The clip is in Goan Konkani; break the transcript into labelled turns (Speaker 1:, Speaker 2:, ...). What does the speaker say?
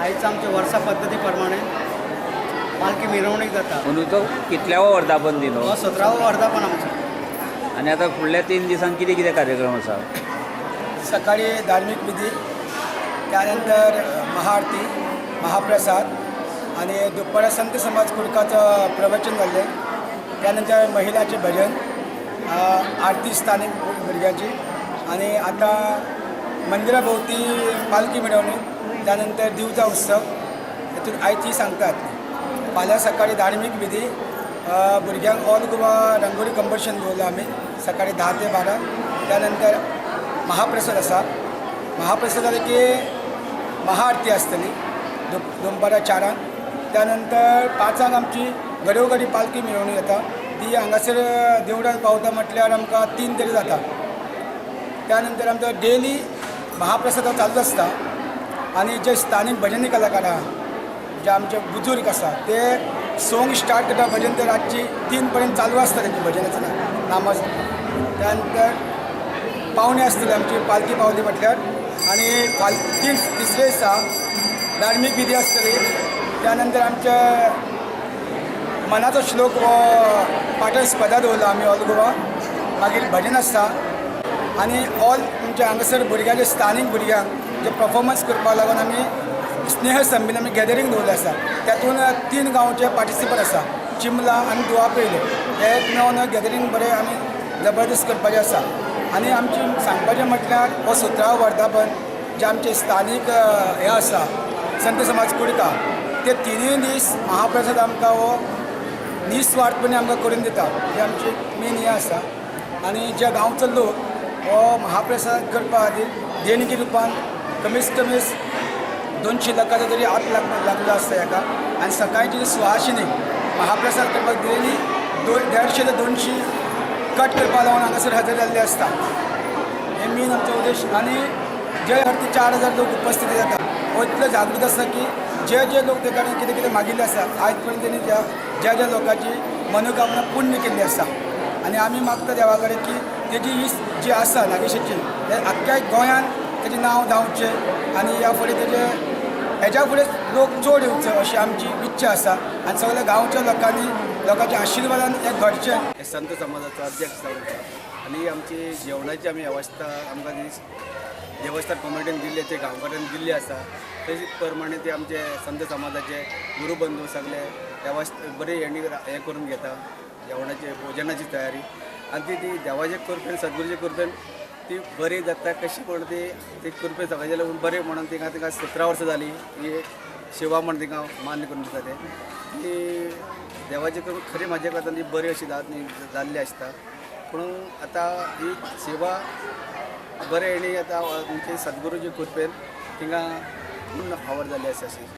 Speaker 1: आयज आमच्या वर्सा पद्दती प्रमाणे पालखी मिरवणूक जाता.
Speaker 2: अंदू तो कितल्यावो वर्धापन दिन?
Speaker 1: हो 17वो वर्धापन आमचो.
Speaker 2: आनी आतां फुडल्या 3 दिसांक कितें कितें कार्यक्रम आसा?
Speaker 3: सकाळी धार्मिक विधी, त्यानंतर महाआरती, महाप्रसाद आणि दुपारा संत समाज कुडकाचं प्रवचन जाल्लें. त्यानंतर महिलाचे भजन, आरती स्थानिक भुरग्यांची आणि आता मंदिराभोवती पालखी मिरवणूक, त्यानंतर दिवजा उत्सव. हेतून आयची सांगतात फाल्यां सकाळी धार्मिक विधी, भुरग्यांक ऑल गोवा रंगोली कंपिटिशन दवरलां आमी सकाळी 10 ते 12. त्यानंतर महाप्रसाद आसा. महाप्रसाद जाले की महाआरती आसतली दनपारां 4. त्यानंतर 5 आमची घडोघडी पालखी मिरवणूक जाता. ती हांगासर देवळान पावता म्हटल्यार आमकां 3 तरी जाता. त्यानंतर आमचो डेली महाप्रसाद चालूच आसता आनी जे स्थानीक भजनी कलाकार आहा, जे आमचे बुजुर्ग आसा, ते 6 स्टार्ट करता भजन, ते रातची 3 पर्यंत चालू आसता तेंचे भजनाचं नामज. त्यानंतर पावणे आसतली आमची पालखी पावली म्हटल्यार आनी तिसरे दिसा धार्मीक विधी आसतली. त्यानंतर आमच्या मनाचो श्लोक हो पाठण स्पर्धा दवरला आमी ऑल गोवा. मागीर भजन आसता आनी ऑल आमच्या हांगासर भुरग्यांचे, स्थानीक भुरग्यांक जे परफॉर्मन्स करपाक लागून आमी स्नेह संमेलन, आमी गॅदरींग दवरलें आसा. तातूंत 3 गांवचे पार्टिसिपंट आसा, चिमला आनी दुवापयले. हे एक मेळोन गॅदरींग बरें आमी जबरदस्त करपाचें आसा. आनी आमची सांगपाचें म्हटल्यार हो 17वो वर्धापन जे आमचे स्थानीक हे आसा, संत समाज कुडका, ते 3य दीस महाप्रसाद आमकां हो निस्वार्थपणे आमकां करून दिता. ही आमची मेन हें आसा. आनी जे गांवचो लोक हो महाप्रसाद करपा खातीर देणगी रुपान कमीत कमी 200 लाखाचो तरी हात लागलो आसता हेका. आनी सकाळची सुवासिनी महाप्रसाद करपाक डेली 150 ते 200 कट करपा लागून हांगासर हजर जाल्ले आसता. हे मेन आमचो उद्देश. आनी जे हरती 4000 लोक उपस्थित जाता. हो इतलो जागृत आसा की जे जे लोक ते कडेन कितें कितें मागिल्लें आसा, आयज पर्यंत तेणी ज्या ज्या ज्या लोकांची मनोकामना पूर्ण केल्ली आसा. आनी आमी मागता देवा कडेन की तेजी ही जी आसा नागेशाची, हे आख्ख्या गोंयान तेजें नांव जावचें आनी ह्या फुडें तेजे हेज्या फुडें लोक चड येवचो अशी आमची इच्छा आसा. आनी सगळ्या गांवच्या लोकांनी, लोकांच्या आशिर्वादान हें घडचें.
Speaker 4: हे संत समाजाचो अध्यक्ष जावन आसा आनी आमची जेवणाची आमी वेवस्था आमकां ती देवस्थान कमिटीन दिल्ली, ते गांवकारान दिल्ली आसा. तशी प्रमाणे ते आमचे संत समाजाचे गुरुबंधू सगळे वेवस्था बरी हेणी हें करून घेता, जेवणाची भोजनाची तयारी. आनी ती ती देवाचे कृपेन, सद्गुरूचे कृपेन ती बरी जाता. कशी म्हण ती ती कृपेन सगळ्यांचे लागून बरें म्हणून तिंगा तिंगा 17 वर्सां जाली ही सेवा म्हण तिंगा मान्य करून दिता. ते ती देवाची कृपा खरी म्हाज्या करता ती बरी अशी जाल्ली आसता. पूण आतां ही सेवा बरें हेणी आतां आमचे सद्गुरूचे कृपेन थिंगा पूर्ण फावर जाल्ली आसा अशी.